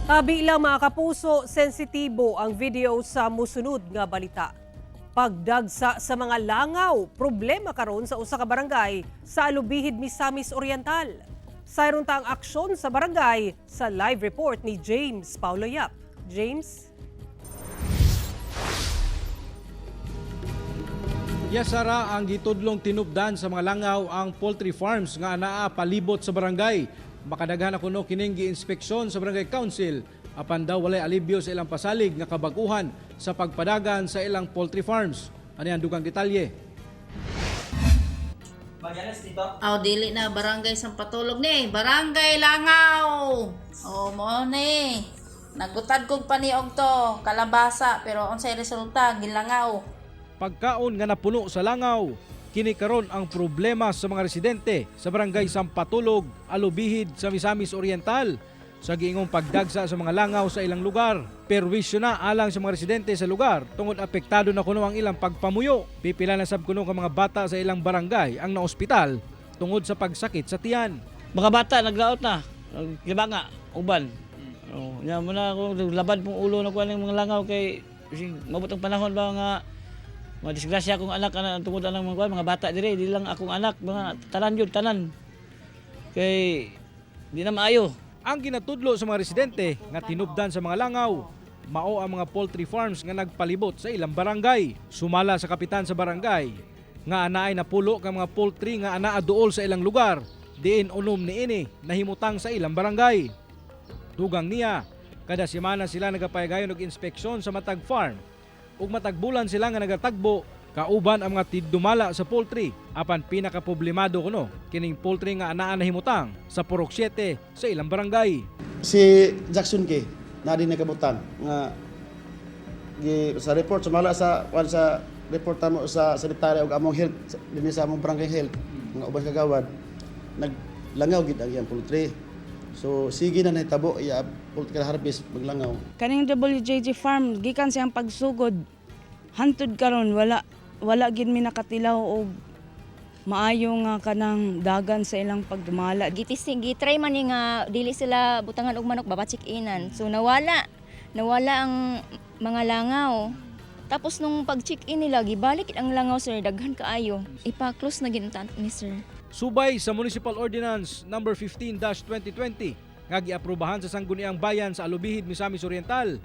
Tabi lang, mga kapuso, sensitibo ang video sa musunod nga balita. Pagdagsa sa mga langaw, problema karon sa usa ka barangay sa Alubijid, Misamis Oriental. Sayron ta ang aksyon sa barangay sa live report ni James Paulo Yap. James? Yes, Sara, ang gitudlong tinubdan sa mga langaw ang poultry farms nga anaa palibot sa barangay. Makadaghan na kuno kining giinspeksyon sa barangay council apan daw walay alibyo sa ilang pasalig nga kabaguhan sa pagpadagan sa ilang poultry farms. Ano ang dugang detalye? Aw, dili na barangay Sampatulog ni, Barangay Langaw. Oh, mo ni. Nagutad kog paniog to, kalabasa, pero unsay resulta, gilangaw. Pagkaon nga napuno sa langaw. Kini karon ang problema sa mga residente sa barangay Sampatulog, Alubijid sa Misamis Oriental sa giingong pagdagsa sa mga langaw sa ilang lugar. Perwisyo na alang sa mga residente sa lugar tungod apektado na kuno ang ilang pagpamuyo. Pipila na sab kuno ka mga bata sa ilang barangay ang naospital tungod sa pagsakit sa tiyan. Mga bata naglaot na, naglibanga, uban. Oh, nya mo na ako labad pong ulo na kuan ng mga langaw kay mabot ang panahon ba nga madisgrasya akong anak ana tungod anang mga kuan, mga bata dire, di lang akong anak, mga tanan yun, tanan. Kay di na maayo. Ang ginatudlo sa mga residente nga tinubdan sa mga langaw, mao ang mga poultry farms nga nagpalibot sa ilang barangay. Sumala sa kapitan sa barangay nga anaay napulo ka mga poultry nga anaa duol sa ilang lugar, diin unom niini nahimutang sa ilang barangay. Dugang niya, kada semana sila nagapayagayon og inspeksyon sa matag farm ug matag bulan sila nga nagatagbo kauban ang mga tigdumala sa poultry, apan pinakaproblemado kuno kining poultry nga anaa nahimutang sa Purok 7 sa ilang barangay. Si Jackson K na din nakabutang nga gi, sa report sumala sa kwan sa report tamo sa sanitary ug among health dinhi sa among barangay health nga uban kagawad, naglangaw gid ang iyang poultry. So sige na nahitabo iya poultry harvest, maglangaw. Kaning WJG farm gikan siyang pagsugod hantud karon, wala wala gid mi nakatilaw og maayo nga kanang dagan sa ilang pagdumala. Gitising, gitry man ni nga dili sila butangan og manok ba check-inan. So nawala. Nawala ang mga langaw. Tapos nung pag-check-in nila, gibalik ang langaw, sir, daghan kaayo. Ipa-close na gid ang ni sir. Subay sa Municipal Ordinance number 15-2020 nga giaprubahan sa Sangguniang Bayan sa Alubijid, Misamis Oriental,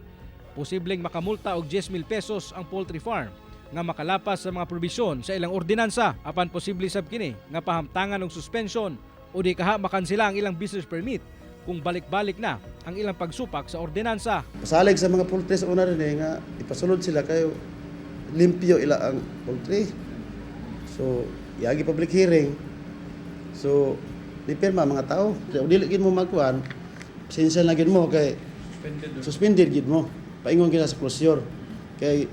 posibleng makamulta og 10,000 pesos ang poultry farm nga makalapas sa mga probisyon sa ilang ordinansa, apan posible sab kini nga pahamtangan og suspension o di kaha makansela ang ilang business permit kung balik-balik na ang ilang pagsupak sa ordinansa. Pasalig sa mga poultry sa una rin eh, nga ipasulod sila kayo limpyo ila ang poultry. So yagi public hearing, so di pirma mga tao. So, dili gid mo magkuan, pasensya na gid mo kay suspended gid mo, paingon gid sa closure kay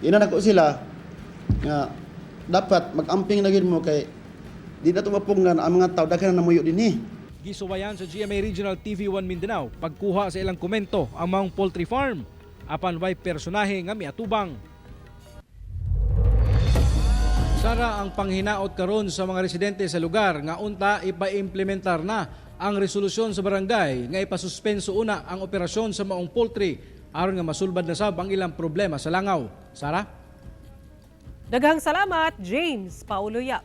ina nako sila nga dapat mag-amping na gid mo kay di na tumapunggan ang mga tao, daghan na namuyo dinhi. Gisuwayan sa GMA Regional TV 1 Mindanao pagkuha sa ilang komento ang maong poultry farm apan way personahe nga miatubang. Sara, ang panghinaot karon sa mga residente sa lugar nga unta ipaimplementar na ang resolusyon sa barangay nga ipasuspenso una ang operasyon sa maong poultry aron nga masulbad na sab ang ilang problema sa langaw. Sara? Daghang salamat, James Paulo Yap.